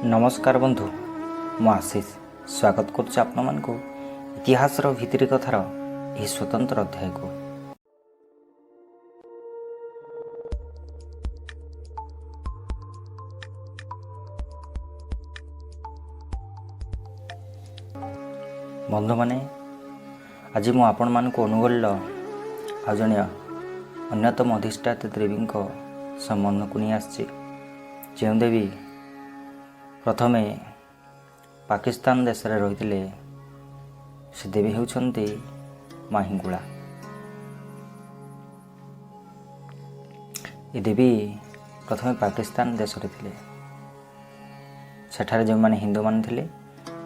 ନମସ୍କାର ବନ୍ଧୁ, ମୁଁ ଆଶିଷ ସ୍ୱାଗତ କରୁଛି ଆପଣମାନଙ୍କୁ ଇତିହାସର ଭିତିରି କଥାର ଏହି ସ୍ୱତନ୍ତ୍ର ଅଧ୍ୟାୟକୁ। ବନ୍ଧୁମାନେ, ଆଜି ମୁଁ ଆପଣମାନଙ୍କୁ ଅନୁଗୋଳର ଆଉ ଜଣେ ଅନ୍ୟତମ ଅଧିଷ୍ଠାତ୍ରୀ ଦେବୀଙ୍କ ସମ୍ବନ୍ଧକୁ ନେଇ ଆସିଛି, ଯେଉଁ ଦେବୀ ପ୍ରଥମେ ପାକିସ୍ତାନ ଦେଶରେ ରହିଥିଲେ। ସେ ଦେବୀ ହେଉଛନ୍ତି ମା ହିଙ୍ଗୁଳା। ଏ ଦେବୀ ପ୍ରଥମେ ପାକିସ୍ତାନ ଦେଶରେ ଥିଲେ। ସେଠାରେ ଯେଉଁମାନେ ହିନ୍ଦୁମାନେ ଥିଲେ,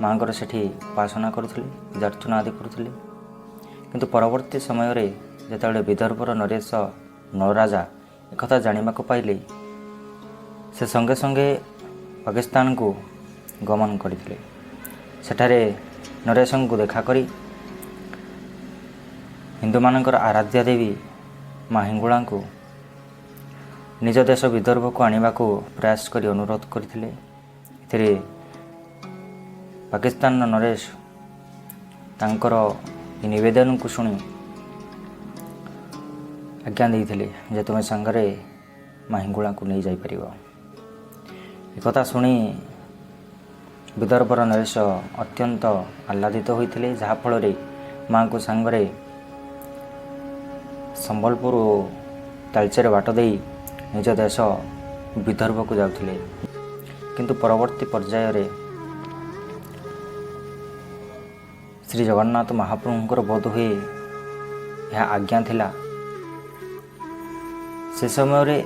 ମାଆଙ୍କର ସେଠି ଉପାସନା କରୁଥିଲେ, ପୂଜାର୍ଚ୍ଚନା ଆଦି କରୁଥିଲେ। କିନ୍ତୁ ପରବର୍ତ୍ତୀ ସମୟରେ ଯେତେବେଳେ ବିଦର୍ଭର ନରେଶ ନଳରାଜା ଏକଥା ଜାଣିବାକୁ ପାଇଲେ, ସେ ସଙ୍ଗେ ସଙ୍ଗେ ପାକିସ୍ତାନକୁ ଗମନ କରିଥିଲେ। ସେଠାରେ ନରେଶଙ୍କୁ ଦେଖା କରି ହିନ୍ଦୁମାନଙ୍କର ଆରାଧ୍ୟା ଦେବୀ ମା ହିଙ୍ଗୁଳାଙ୍କୁ ନିଜ ଦେଶ ବିଦର୍ଭକୁ ଆଣିବାକୁ ପ୍ରୟାସ କରି ଅନୁରୋଧ କରିଥିଲେ। ଏଥିରେ ପାକିସ୍ତାନର ନରେଶ ତାଙ୍କର ଏ ନିବେଦନକୁ ଶୁଣି ଆଜ୍ଞା ଦେଇଥିଲେ ଯେ ତୁମେ ସାଙ୍ଗରେ ମା ହିଙ୍ଗୁଳାଙ୍କୁ ନେଇ ଯାଇପାରିବ। ଏକଥା ଶୁଣି ବିଦର୍ଭର ନରେଶ ଅତ୍ୟନ୍ତ ଆହ୍ଲାଦିତ ହୋଇଥିଲେ, ଯାହାଫଳରେ ମାଆଙ୍କୁ ସାଙ୍ଗରେ ସମ୍ବଲପୁର ଓ ତାଳଚେର ବାଟ ଦେଇ ନିଜ ଦେଶ ବିଦର୍ଭକୁ ଯାଉଥିଲେ। କିନ୍ତୁ ପରବର୍ତ୍ତୀ ପର୍ଯ୍ୟାୟରେ ଶ୍ରୀ ଜଗନ୍ନାଥ ମହାପ୍ରଭୁଙ୍କର ବୋଧହୁଏ ଏହା ଆଜ୍ଞା ଥିଲା। ସେ ସମୟରେ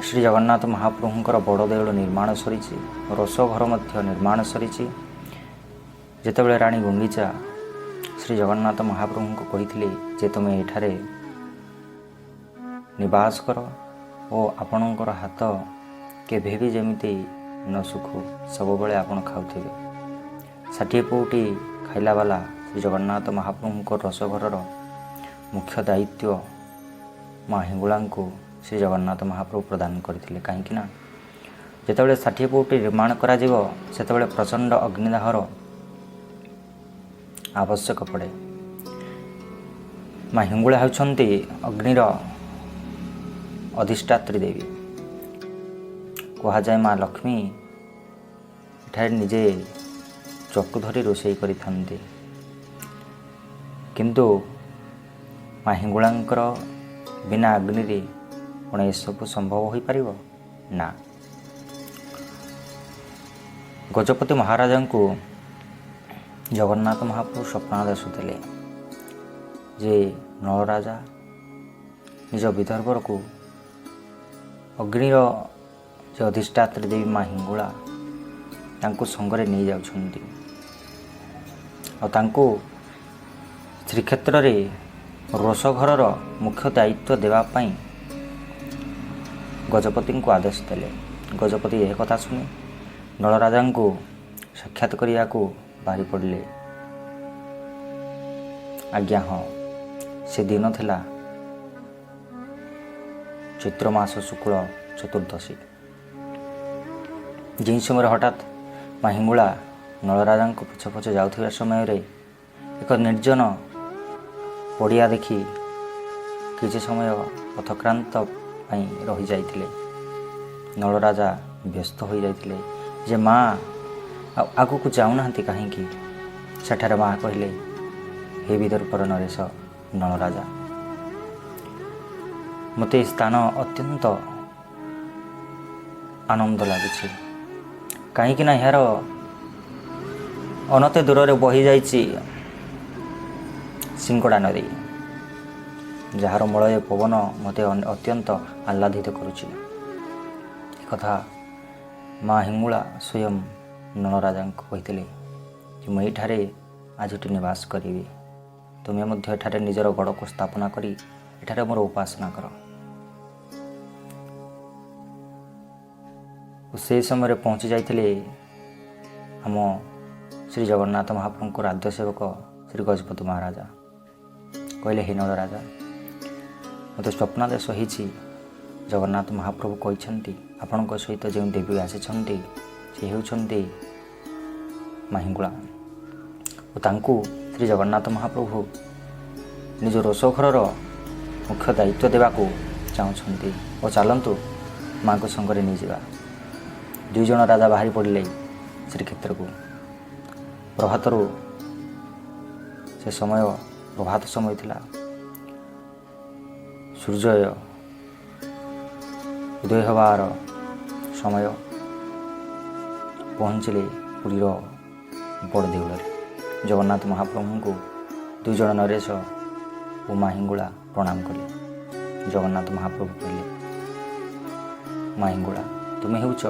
ଶ୍ରୀ ଜଗନ୍ନାଥ ମହାପ୍ରଭୁଙ୍କର ବଡ଼ ଦେଉଳ ନିର୍ମାଣ ସରିଛି, ରୋଷଘର ମଧ୍ୟ ନିର୍ମାଣ ସରିଛି। ଯେତେବେଳେ ରାଣୀ ଗୁଣ୍ଡିଚା ଶ୍ରୀ ଜଗନ୍ନାଥ ମହାପ୍ରଭୁଙ୍କୁ କହିଥିଲେ ଯେ ତୁମେ ଏଠାରେ ନିବାସ କର ଓ ଆପଣଙ୍କର ହାତ କେବେ ବି ଯେମିତି ନ ଶୁଖୁ, ସବୁବେଳେ ଆପଣ ଖାଉଥିବେ। 60 ପଉଟି ଖାଇଲା ବାଲା ଶ୍ରୀ ଜଗନ୍ନାଥ ମହାପ୍ରଭୁଙ୍କ ରୋଷଘରର ମୁଖ୍ୟ ଦାୟିତ୍ୱ ମା ହିଙ୍ଗୁଳାଙ୍କୁ ଶ୍ରୀ ଜଗନ୍ନାଥ ମହାପ୍ରଭୁ ପ୍ରଦାନ କରିଥିଲେ। କାହିଁକି ନା ଯେତେବେଳେ 60 ପଉଟି ନିର୍ମାଣ କରାଯିବ, ସେତେବେଳେ ପ୍ରଚଣ୍ଡ ଅଗ୍ନିଦାହର ଆବଶ୍ୟକ ପଡ଼େ। ମା ହିଙ୍ଗୁଳା ହେଉଛନ୍ତି ଅଗ୍ନିର ଅଧିଷ୍ଠାତ୍ରୀ ଦେବୀ। କୁହାଯାଏ ମା ଲକ୍ଷ୍ମୀ ଏଠାରେ ନିଜେ ଚଟୁ ଧରି ରୋଷେଇ କରିଥାନ୍ତି। କିନ୍ତୁ ମା ହିଙ୍ଗୁଳାଙ୍କର ବିନା ଅଗ୍ନିରେ କ'ଣ ଏସବୁ ସମ୍ଭବ ହୋଇପାରିବ ନା? ଗଜପତି ମହାରାଜାଙ୍କୁ ଜଗନ୍ନାଥ ମହାପ୍ରଭୁ ସ୍ୱପ୍ନାଦେଶ ଦେଲେ ଯେ ନଳରାଜା ନିଜ ବିଦର୍ଭକୁ ଅଗ୍ନିର ଯେ ଅଧିଷ୍ଠାତ୍ରୀ ଦେବୀ ମା ହିଙ୍ଗୁଳା, ତାଙ୍କୁ ସଙ୍ଗରେ ନେଇଯାଉଛନ୍ତି ଆଉ ତାଙ୍କୁ ଶ୍ରୀକ୍ଷେତ୍ରରେ ରୋଷଘରର ମୁଖ୍ୟ ଦାୟିତ୍ୱ ଦେବା ପାଇଁ ଗଜପତିଙ୍କୁ ଆଦେଶ ଦେଲେ। ଗଜପତି ଏହି କଥା ଶୁଣି ନଳରାଜାଙ୍କୁ ସାକ୍ଷାତ କରିବାକୁ ବାହାରି ପଡ଼ିଲେ। ଆଜ୍ଞା ହଁ, ସେ ଦିନ ଥିଲା ଚୈତ୍ର ମାସ ଶୁକ୍ଳ ଚତୁର୍ଦ୍ଦଶୀ, ଯେଉଁ ସମୟରେ ହଠାତ୍ ମା ହିଙ୍ଗୁଳା ନଳରାଜାଙ୍କ ପଛେ ପଛେ ଯାଉଥିବା ସମୟରେ ଏକ ନିର୍ଜନ ପଡ଼ିଆ ଦେଖି କିଛି ସମୟ ପଥକ୍ରାନ୍ତ ପାଇଁ ରହିଯାଇଥିଲେ। ନଳରାଜା ବ୍ୟସ୍ତ ହୋଇଯାଇଥିଲେ ଯେ ମା ଆଉ ଆଗକୁ ଯାଉନାହାନ୍ତି କାହିଁକି? ସେଠାରେ ମା କହିଲେ, ହେ ବିଦର୍ଭର ନରେଶ ନଳରାଜା, ମୋତେ ଏ ସ୍ଥାନ ଅତ୍ୟନ୍ତ ଆନନ୍ଦ ଲାଗୁଛି, କାହିଁକି ନା ଏହାର ଅନତି ଦୂରରେ ବହିଯାଇଛି ସିଙ୍ଗଡ଼ା ନଦୀ, ଯାହାର ମଳୟ ପବନ ମୋତେ ଅତ୍ୟନ୍ତ ଆହ୍ଲାଦିତ କରୁଛି। ଏକଥା ମା ହିଙ୍ଗୁଳା ସ୍ୱୟଂ ନଳରାଜାଙ୍କୁ କହିଥିଲେ ଯେ ମୁଁ ଏଇଠାରେ ଆଜିଠୁ ନିବାସ କରିବି, ତୁମେ ମଧ୍ୟ ଏଠାରେ ନିଜର ଗଡ଼କୁ ସ୍ଥାପନା କରି ଏଠାରେ ମୋର ଉପାସନା କର। ଓ ସେହି ସମୟରେ ପହଞ୍ଚି ଯାଇଥିଲେ ଆମ ଶ୍ରୀ ଜଗନ୍ନାଥ ମହାପ୍ରଭୁଙ୍କର ଆଦ୍ୟ ସେବକ ଶ୍ରୀ ଗଜପତି ମହାରାଜା। କହିଲେ, ହେ ନଳରାଜା, ମୋତେ ସ୍ୱପ୍ନାଦେଶ ହେଇଛି, ଜଗନ୍ନାଥ ମହାପ୍ରଭୁ କହିଛନ୍ତି ଆପଣଙ୍କ ସହିତ ଯେଉଁ ଦେବୀ ଆସିଛନ୍ତି ସେ ହେଉଛନ୍ତି ମା ହିଙ୍ଗୁଳା ଓ ତାଙ୍କୁ ଶ୍ରୀ ଜଗନ୍ନାଥ ମହାପ୍ରଭୁ ନିଜ ରୋଷଘରର ମୁଖ୍ୟ ଦାୟିତ୍ୱ ଦେବାକୁ ଚାହୁଁଛନ୍ତି। ଓ ଚାଲନ୍ତୁ ମାଆଙ୍କ ସଙ୍ଗରେ ନେଇଯିବା। ଦୁଇ ଜଣ ରାଜା ବାହାରି ପଡ଼ିଲେ ଶ୍ରୀକ୍ଷେତ୍ରକୁ। ପ୍ରଭାତରୁ ସେ ସମୟ ପ୍ରଭାତ ସମୟ ଥିଲା, ସୂର୍ଯ୍ୟ ଉଦୟ ହେବାର ସମୟ। ପହଞ୍ଚିଲେ ପୁରୀର ବଡ଼ ଦେଉଳରେ। ଜଗନ୍ନାଥ ମହାପ୍ରଭୁଙ୍କୁ ଦୁଇ ଜଣ ନରେଶ ଓ ମା ହିଙ୍ଗୁଳା ପ୍ରଣାମ କଲେ। ଜଗନ୍ନାଥ ମହାପ୍ରଭୁ କହିଲେ, ମା ହିଙ୍ଗୁଳା, ତୁମେ ହେଉଛ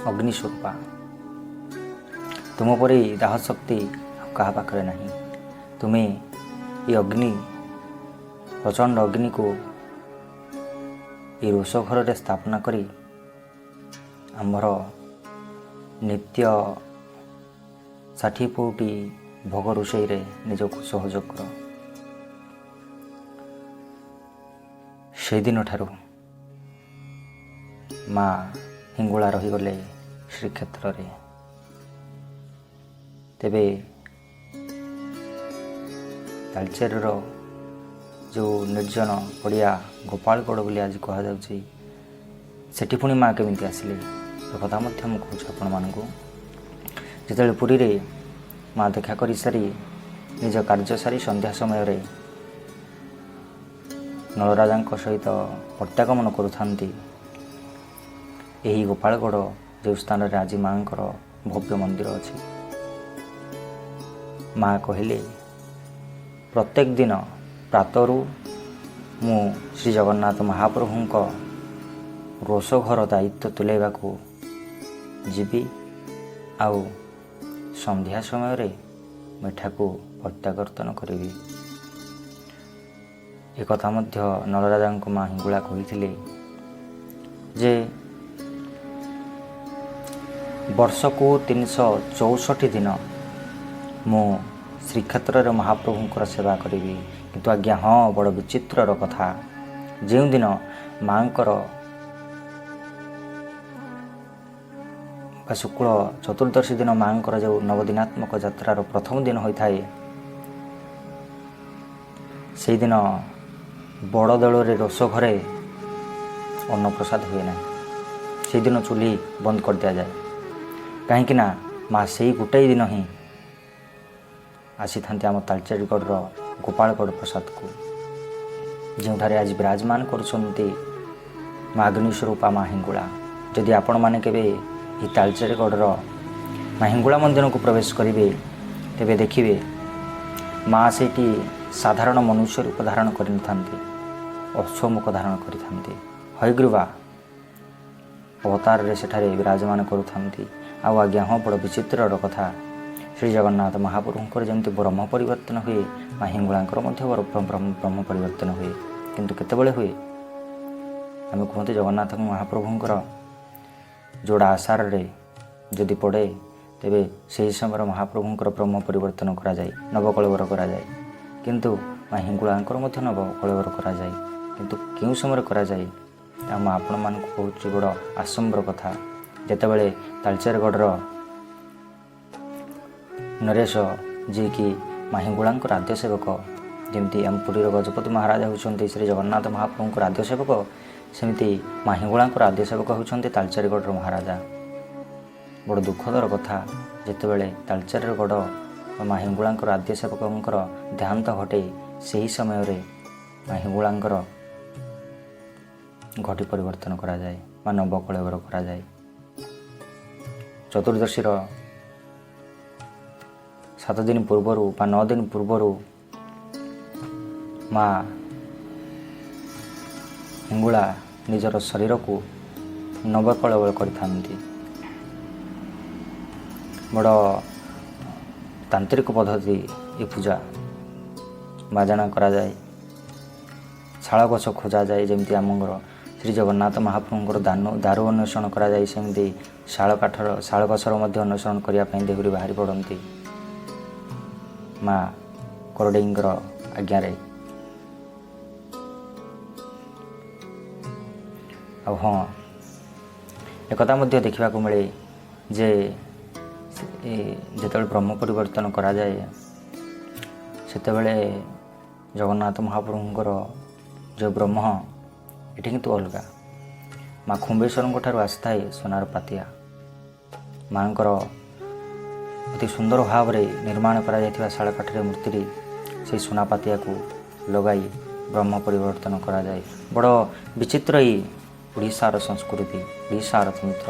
ଅଗ୍ନିସ୍ୱରୂପା। ତୁମ ପରି ଦାହ ଶକ୍ତି ଆଉ କାହା ପାଖରେ ନାହିଁ। ତୁମେ ଏ ଅଗ୍ନି, ପ୍ରଚଣ୍ଡ ଅଗ୍ନିକୁ ଏ ରୋଷ ଘରରେ ସ୍ଥାପନା କରି ଆମ୍ଭର ନିତ୍ୟ 60 ପଉଟି ଭୋଗ ରୋଷେଇରେ ନିଜକୁ ସହଯୋଗ କର। ସେଇଦିନଠାରୁ ମା ହିଙ୍ଗୁଳା ରହିଗଲେ ଶ୍ରୀକ୍ଷେତ୍ରରେ। ତେବେ ତାଳଚେରର ଯେଉଁ ନିର୍ଜନ ପଡ଼ିଆ ଗୋପାଳଗଡ଼ ବୋଲି ଆଜି କୁହାଯାଉଛି, ସେଠି ପୁଣି ମା କେମିତି ଆସିଲେ, ଏ କଥା ମଧ୍ୟ ମୁଁ କହୁଛି ଆପଣମାନଙ୍କୁ। ଯେତେବେଳେ ପୁରୀରେ ମା ଦେଖା କରିସାରି ନିଜ କାର୍ଯ୍ୟ ସାରି ସନ୍ଧ୍ୟା ସମୟରେ ନଳରାଜାଙ୍କ ସହିତ ପ୍ରତ୍ୟାଗମନ କରୁଥାନ୍ତି, ଏହି ଗୋପାଳଗଡ଼ ଯେଉଁ ସ୍ଥାନରେ ଆଜି ମାଆଙ୍କର ଭବ୍ୟ ମନ୍ଦିର ଅଛି, ମା କହିଲେ, ପ୍ରତ୍ୟେକ ଦିନ ପ୍ରାତରୁ ମୁଁ ଶ୍ରୀ ଜଗନ୍ନାଥ ମହାପ୍ରଭୁଙ୍କ ରୋଷଘର ଦାୟିତ୍ୱ ତୁଲାଇବାକୁ ଯିବି ଆଉ ସନ୍ଧ୍ୟା ସମୟରେ ଏଠାକୁ ପ୍ରତ୍ୟାବର୍ତ୍ତନ କରିବି। ଏକଥା ମଧ୍ୟ ନଳରାଜାଙ୍କୁ ମା ହିଙ୍ଗୁଳା କହିଥିଲେ ଯେ ବର୍ଷକୁ 364 ଦିନ ମୁଁ ଶ୍ରୀକ୍ଷେତ୍ରରେ ମହାପ୍ରଭୁଙ୍କର ସେବା କରିବି। କିନ୍ତୁ ଆଜ୍ଞା ହଁ, ବଡ଼ ବିଚିତ୍ରର କଥା, ଯେଉଁଦିନ ମାଆଙ୍କର ବା ଶୁକ୍ଳ ଚତୁର୍ଦ୍ଦଶୀ ଦିନ ମାଆଙ୍କର ଯେଉଁ ନବଦିନାତ୍ମକ ଯାତ୍ରାର ପ୍ରଥମ ଦିନ ହୋଇଥାଏ, ସେଇଦିନ ବଡ଼ ଦେଉଳରେ ରୋଷ ଘରେ ଅନ୍ନପ୍ରସାଦ ହୁଏ ନାହିଁ। ସେଇଦିନ ଚୁଲି ବନ୍ଦ କରିଦିଆଯାଏ, କାହିଁକିନା ମା ସେଇ ଗୋଟାଏ ଦିନ ହିଁ ଆସିଥାନ୍ତି ଆମ ତାଳଚେରଗଡ଼ର ଗୋପାଳଗଡ଼ ପ୍ରସାଦକୁ, ଯେଉଁଠାରେ ଆଜି ବିରାଜମାନ କରୁଛନ୍ତି ମା ଅଗ୍ନିସ୍ୱରୂପା ମା ହିଙ୍ଗୁଳା। ଯଦି ଆପଣମାନେ କେବେ ଏହି ତାଳଚେରଗଡ଼ର ମା ହିଙ୍ଗୁଳା ମନ୍ଦିରକୁ ପ୍ରବେଶ କରିବେ, ତେବେ ଦେଖିବେ ମା ସେଇଠି ସାଧାରଣ ମନୁଷ୍ୟ ରୂପ ଧାରଣ କରିନଥାନ୍ତି, ଅଶ୍ୱମୁଖ ଧାରଣ କରିଥାନ୍ତି। ହୟଗ୍ରୀବା ଅବତାରରେ ସେଠାରେ ବିରାଜମାନ କରୁଥାନ୍ତି। ଆଉ ଆଜ୍ଞା ହଁ, ବଡ଼ ବିଚିତ୍ରର କଥା, ଶ୍ରୀ ଜଗନ୍ନାଥ ମହାପ୍ରଭୁଙ୍କର ଯେମିତି ବ୍ରହ୍ମ ପରିବର୍ତ୍ତନ ହୁଏ, ମା ହିଙ୍ଗୁଳାଙ୍କର ମଧ୍ୟ ବ୍ରହ୍ମ ପରିବର୍ତ୍ତନ ହୁଏ। କିନ୍ତୁ କେତେବେଳେ ହୁଏ? ଆମେ କୁହନ୍ତି ଜଗନ୍ନାଥ ମହାପ୍ରଭୁଙ୍କର ଯୋଡ଼ା ଆଷାଢ଼ରେ ଯଦି ପଡ଼େ, ତେବେ ସେହି ସମୟରେ ମହାପ୍ରଭୁଙ୍କର ବ୍ରହ୍ମ ପରିବର୍ତ୍ତନ କରାଯାଏ, ନବକଳେବର କରାଯାଏ। କିନ୍ତୁ ମା ହିଙ୍ଗୁଳାଙ୍କର ମଧ୍ୟ ନବକଳେବର କରାଯାଏ। କିନ୍ତୁ କେଉଁ ସମୟରେ କରାଯାଏ, ତାହା ମୁଁ ଆପଣମାନଙ୍କୁ କହୁଛି, ବଡ଼ ଆସମ୍ବର କଥା। ଯେତେବେଳେ ତାଳଚେରଗଡ଼ର ନରେଶ, ଯିଏକି ମା ହିଙ୍ଗୁଳାଙ୍କର ଆଦ୍ୟ ସେବକ, ଯେମିତି ଆମ ପୁରୀର ଗଜପତି ମହାରାଜା ହେଉଛନ୍ତି ଶ୍ରୀ ଜଗନ୍ନାଥ ମହାପ୍ରଭୁଙ୍କର ଆଦ୍ୟ ସେବକ, ସେମିତି ମା ହିଙ୍ଗୁଳାଙ୍କର ଆଦ୍ୟ ସେବକ ହେଉଛନ୍ତି ତାଳଚେରଗଡ଼ର ମହାରାଜା। ବଡ଼ ଦୁଃଖଦର କଥା, ଯେତେବେଳେ ତାଳଚେରଗଡ଼ ମା ହିଙ୍ଗୁଳାଙ୍କର ଆଦ୍ୟ ସେବକଙ୍କର ଦେହାନ୍ତ ଘଟେ, ସେହି ସମୟରେ ମା ହିଙ୍ଗୁଳାଙ୍କର ଘଟି ପରିବର୍ତ୍ତନ କରାଯାଏ ବା ନବକଳେବର କରାଯାଏ। ଚତୁର୍ଦ୍ଦଶୀର 7 ଦିନ ପୂର୍ବରୁ ବା 9 ଦିନ ପୂର୍ବରୁ ମା ହିଙ୍ଗୁଳା ନିଜର ଶରୀରକୁ ନବକଳେବର କରିଥାନ୍ତି। ବଡ଼ ତାନ୍ତ୍ରିକ ପଦ୍ଧତି ଏ ପୂଜା। ବାଜଣା କରାଯାଏ, ଶାଳ ଗଛ ଖୋଜାଯାଏ। ଯେମିତି ଆମର ଶ୍ରୀ ଜଗନ୍ନାଥ ମହାପ୍ରଭୁଙ୍କର ଦାରୁ ଅନ୍ୱେଷଣ କରାଯାଏ, ସେମିତି ଶାଳ କାଠର, ଶାଳ ଗଛର ମଧ୍ୟ ଅନ୍ୱେଷଣ କରିବା ପାଇଁ ଦେହୁରୀ ବାହାରି ପଡ଼ନ୍ତି ମା କରଡ଼େଇଙ୍କର ଆଜ୍ଞାରେ। ଆଉ ହଁ, ଏକଥା ମଧ୍ୟ ଦେଖିବାକୁ ମିଳେ ଯେ ଯେତେବେଳେ ବ୍ରହ୍ମ ପରିବର୍ତ୍ତନ କରାଯାଏ, ସେତେବେଳେ ଜଗନ୍ନାଥ ମହାପ୍ରଭୁଙ୍କର ଯେଉଁ ବ୍ରହ୍ମ ଏଠି କିନ୍ତୁ ଅଲଗା। ମା ଖୁମ୍ବେଶ୍ୱରଙ୍କ ଠାରୁ ଆସିଥାଏ ସୁନାର ପାତିଆ। ମାଙ୍କର ଅତି ସୁନ୍ଦର ଭାବରେ ନିର୍ମାଣ କରାଯାଇଥିବା ଶାଳକାଠରେ ମୂର୍ତ୍ତିରେ ସେହି ସୁନା ପାତିଆକୁ ଲଗାଇ ବ୍ରହ୍ମ ପରିବର୍ତ୍ତନ କରାଯାଏ। ବଡ଼ ବିଚିତ୍ର ଏଇ ଓଡ଼ିଶାର ସଂସ୍କୃତି, ଓଡ଼ିଶାର ତନ୍ତ୍ର,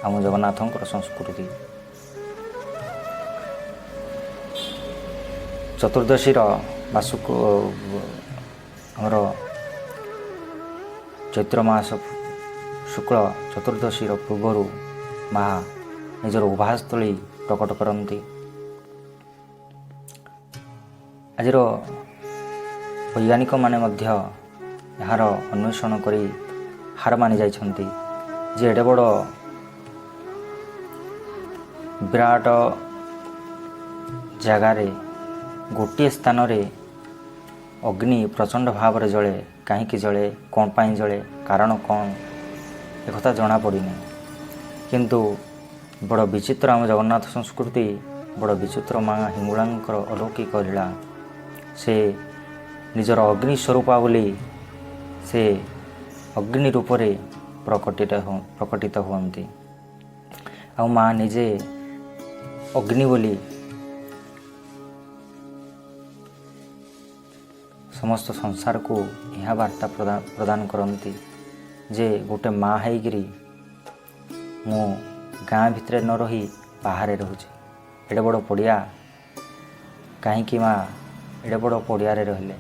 ଆମ ଜଗନ୍ନାଥଙ୍କର ସଂସ୍କୃତି। ଚତୁର୍ଦ୍ଦଶୀର ବା ଆମର ଚୈତ୍ର ମାସ ଶୁକ୍ଳ ଚତୁର୍ଦ୍ଦଶୀର ପୂର୍ବରୁ ମା ନିଜର ଉଭାସ୍ଥଳୀ ପ୍ରକଟ କରନ୍ତି। ଆଜିର ବୈଜ୍ଞାନିକମାନେ ମଧ୍ୟ ଏହାର ଅନ୍ୱେଷଣ କରି ହାର ମାନି ଯାଇଛନ୍ତି ଯେ ଏଡ଼େ ବଡ଼ ବିରାଟ ଜାଗାରେ ଗୋଟିଏ ସ୍ଥାନରେ ଅଗ୍ନି ପ୍ରଚଣ୍ଡ ଭାବରେ ଜଳେ। କାହିଁକି ଜଳେ, କ'ଣ ପାଇଁ ଜଳେ, କାରଣ କ'ଣ, ଏକଥା ଜଣାପଡ଼ିନି। କିନ୍ତୁ ବଡ଼ ବିଚିତ୍ର ଆମ ଜଗନ୍ନାଥ ସଂସ୍କୃତି, ବଡ଼ ବିଚିତ୍ର ମା ହିଙ୍ଗୁଳାଙ୍କର ଅଲୌକିକ ଲୀଳା। ସେ ନିଜର ଅଗ୍ନି ସ୍ୱରୂପା ବୋଲି ସେ ଅଗ୍ନି ରୂପରେ ପ୍ରକଟିତ ହୁଅନ୍ତି। ଆଉ ମା ନିଜେ ଅଗ୍ନି ବୋଲି ସମସ୍ତ ସଂସାରକୁ ଏହା ବାର୍ତ୍ତା ପ୍ରଦାନ କରନ୍ତି ଯେ ଗୋଟେ ମା ହେଇକିରି ମୁଁ ଗାଁ ଭିତରେ ନ ରହି ବାହାରେ ରହୁଛି। ଏଡ଼େ ବଡ଼ ପଡ଼ିଆ, କାହିଁକି ମା ଏଡ଼େ ବଡ଼ ପଡ଼ିଆରେ ରହିଲେ?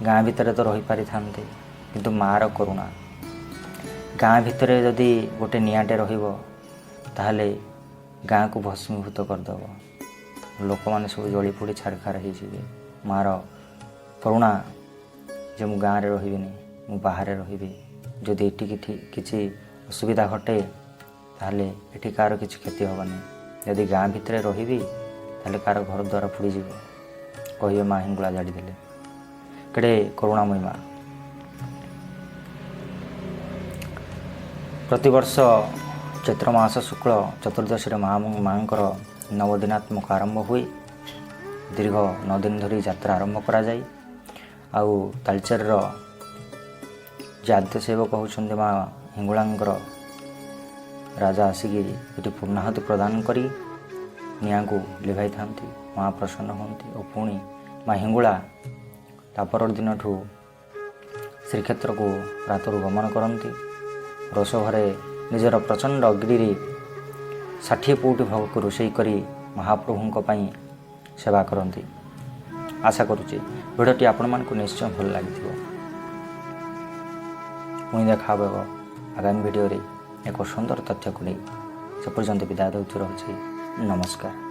ଗାଁ ଭିତରେ ତ ରହିପାରିଥାନ୍ତେ, କିନ୍ତୁ ମାଆର କରୁଣା। ଗାଁ ଭିତରେ ଯଦି ଗୋଟେ ନିଆଁଟେ ରହିବ, ତାହେଲେ ଗାଁକୁ ଭସ୍ମୀଭୂତ କରିଦେବ, ଲୋକମାନେ ସବୁ ଜଳି ପୋଡ଼ି ଛାରଖାର ହେଇଯିବେ। ମାଆର କରୁଣା ଯେ ମୁଁ ଗାଁରେ ରହିବିନି, ମୁଁ ବାହାରେ ରହିବି। ଯଦି ଏଠି କିଛି ଅସୁବିଧା ଘଟେ, ତାହେଲେ ଏଠି କାହାର କିଛି କ୍ଷତି ହେବନି। ଯଦି ଗାଁ ଭିତରେ ରହିବି, ତାହେଲେ କାହାର ଘର ଦ୍ୱାର ପୋଡ଼ିଯିବ, କହିବେ ମା ହିଙ୍ଗୁଳା ଜାଳିଦେଲେ। କେଡ଼େ କରୁଣାମୟୀ ମା! ପ୍ରତିବର୍ଷ ଚୈତ୍ର ମାସ ଶୁକ୍ଳ ଚତୁର୍ଦ୍ଦଶୀରେ ମାଙ୍କର ନବଦିନାତ୍ମକ ଆରମ୍ଭ ହୁଏ। ଦୀର୍ଘ 9 ଦିନ ଧରି ଯାତ୍ରା ଆରମ୍ଭ କରାଯାଏ। ଆଉ ତାଳଚେରର ଯେ ଆଦ୍ୟ ସେବକ ହେଉଛନ୍ତି ମା ହିଙ୍ଗୁଳାଙ୍କର ରାଜା, ଆସିକି ଏଠି ପୂର୍ଣ୍ଣାହୁତି ପ୍ରଦାନ କରି ନିଆଁକୁ ଲିଭାଇଥାନ୍ତି। ମା ପ୍ରସନ୍ନ ହୁଅନ୍ତି ଓ ପୁଣି ମା ହିଙ୍ଗୁଳା ତା ପରଦିନଠୁ ଶ୍ରୀକ୍ଷେତ୍ରକୁ ପ୍ରାତରୁ ଗମନ କରନ୍ତି। ରୋଷଘରେ ନିଜର ପ୍ରଚଣ୍ଡ ଅଗ୍ନିରେ 60 ପଉଟି ଭୋଗକୁ ରୋଷେଇ କରି ମହାପ୍ରଭୁଙ୍କ ପାଇଁ ସେବା କରନ୍ତି। ଆଶା କରୁଛି ଭିଡ଼ିଓଟି ଆପଣମାନଙ୍କୁ ନିଶ୍ଚୟ ଭଲ ଲାଗିଥିବ। ପୁଣି ଦେଖା ହେବ ଆଗାମୀ ଭିଡ଼ିଓରେ ଏକ ସୁନ୍ଦର ତଥ୍ୟକୁ ନେଇ। ସେ ପର୍ଯ୍ୟନ୍ତ ବିଦାୟ ଦେଉଛୁ, ରହୁଛି, ନମସ୍କାର।